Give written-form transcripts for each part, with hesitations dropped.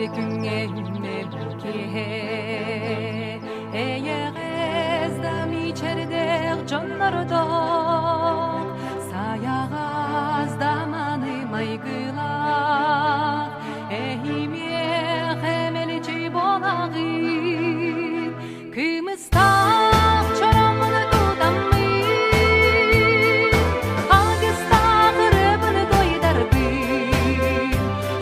Биир күҥҥэ үүннэ бу киэһэ Эйэҕэс да мичээрдээх дьоннордоох Сайаҕас да мааны майгылаах Эһимиэхэ мэлдьи буолаҕыт Кымыстаах чороммун тутаммын, Алгыстаах ырыабын туойдарбын,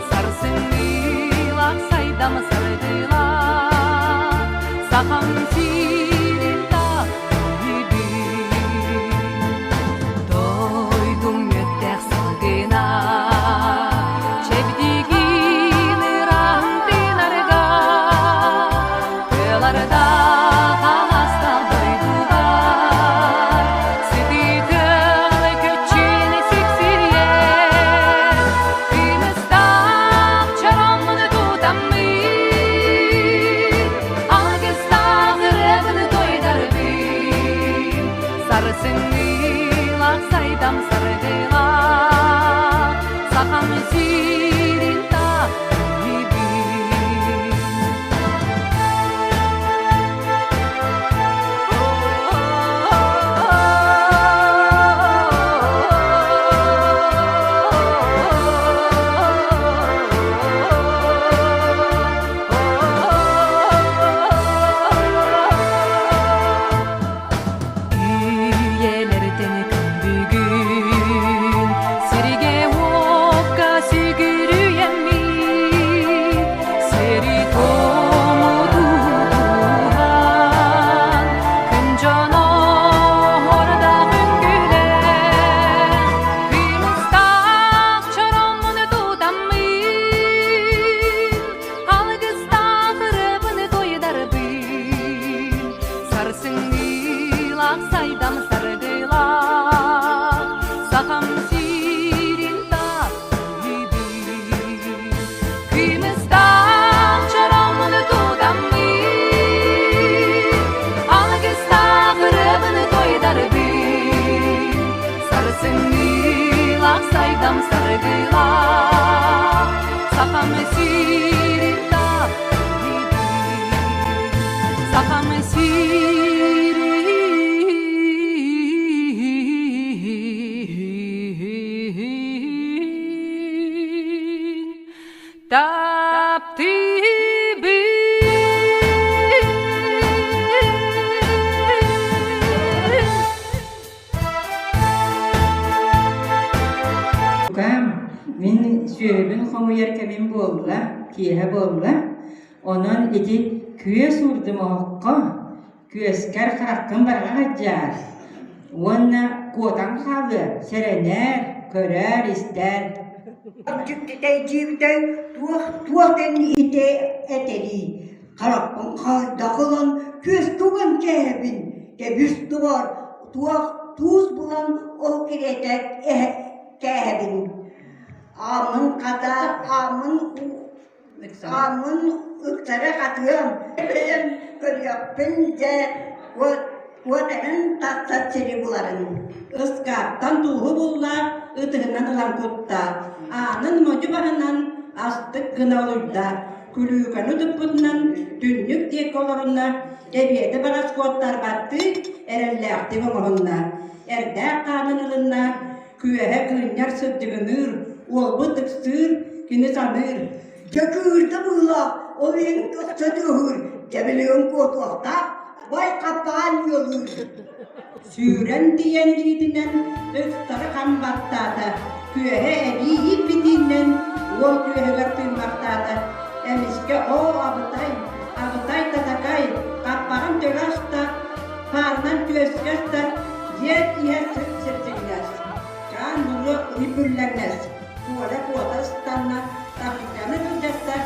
Сарсыҥҥылаах сайдам саргылаах, Сахам сирин таптыыбын. Дойдум мүөттээх салгына, Чэбдигин ыраан тыынарга, Тыаларда хаҥастаах дойдугар, Сытыытын көччүн сиксийэр, Кымыстаах чороҥмун тутаммын, Алгыстаах ырыабын туойдарбын, Сарсыҥҥылаах сайдам саргылаах, Сахам сирин таптыыбын. Үйэлэртэн күн бүгүн сиргэ-уокка сүгүрүйэммит, сири-туому тутуһан, күн дьоно ордох үҥкүүлээх, кыымыстаах чороҥмун тутаммын, алгыстаах ырыабын туойдарбын, Сарсыҥҥылаах сайдам саргылаах, Сахам сирин таптыыбын. Кымыстаах чороҥмун тутаммын, Алгыстаах ырыабын туойдарбын. Сарсыҥҥылаах сайдам саргылаах, Сахам сирин таптыыбын. Сахам сирин таптыыбын. Лукам, мин сүөһүбүн хомуйар кэмим буолла, киэһэ буолла. Онон ити күөс уурдум оһоххо, күөскэр хараххын барҕа сылдьаар уонна куотан хаалыа, сэрэнээр, көрөөр, истээр. Дьиктитэй дьиибитэй туох туох ити этэрий харахпын хайдах ылан күөскэ уган кээһэбин кэбис дуор туох туус булан ол кириэтэ кээһэбин ааммын хата ааммын Ааммын ыктара хатыам, бэйэм көрүөхпүн дьэ уотанан тахсар сири буларын. Ыскааптан тууһу булла, ытыһынан ылан кутта, аанын модьу баһынан астык гына олуйда, күлүүкэни туппутунан түннүк диэки олорунна, эбиэти баҕас куоттарбаттыы эрэллээхтик оҥоһунна, эрдээх хаанын ылынна, Күөһэ кыынньар сырдьыгыныыр, уолбут ыксыыр, кини саныыр. Дьэ кыырда быһыылаах, ол иһин көхсө тыаһыыр, дьэбилигин куотуохтаах, бай хаппаан ыалыыр. Сүүрэн тиийэн илиитинэн ыксары хам баттаата, күөһэ эбии ииппитиинэн уол күөһүгэр тыыммахтаата. Эмискэ оо абытай, абытай татакай, хаппаҕын төлө аста, Паарынан түөскэ ыстар, дьиэ иһэ сып-сипсиҥнэс, чаан буруо ый бүллэҥнэс, Коля куота ыстанна, таһырдьаны былдьаста.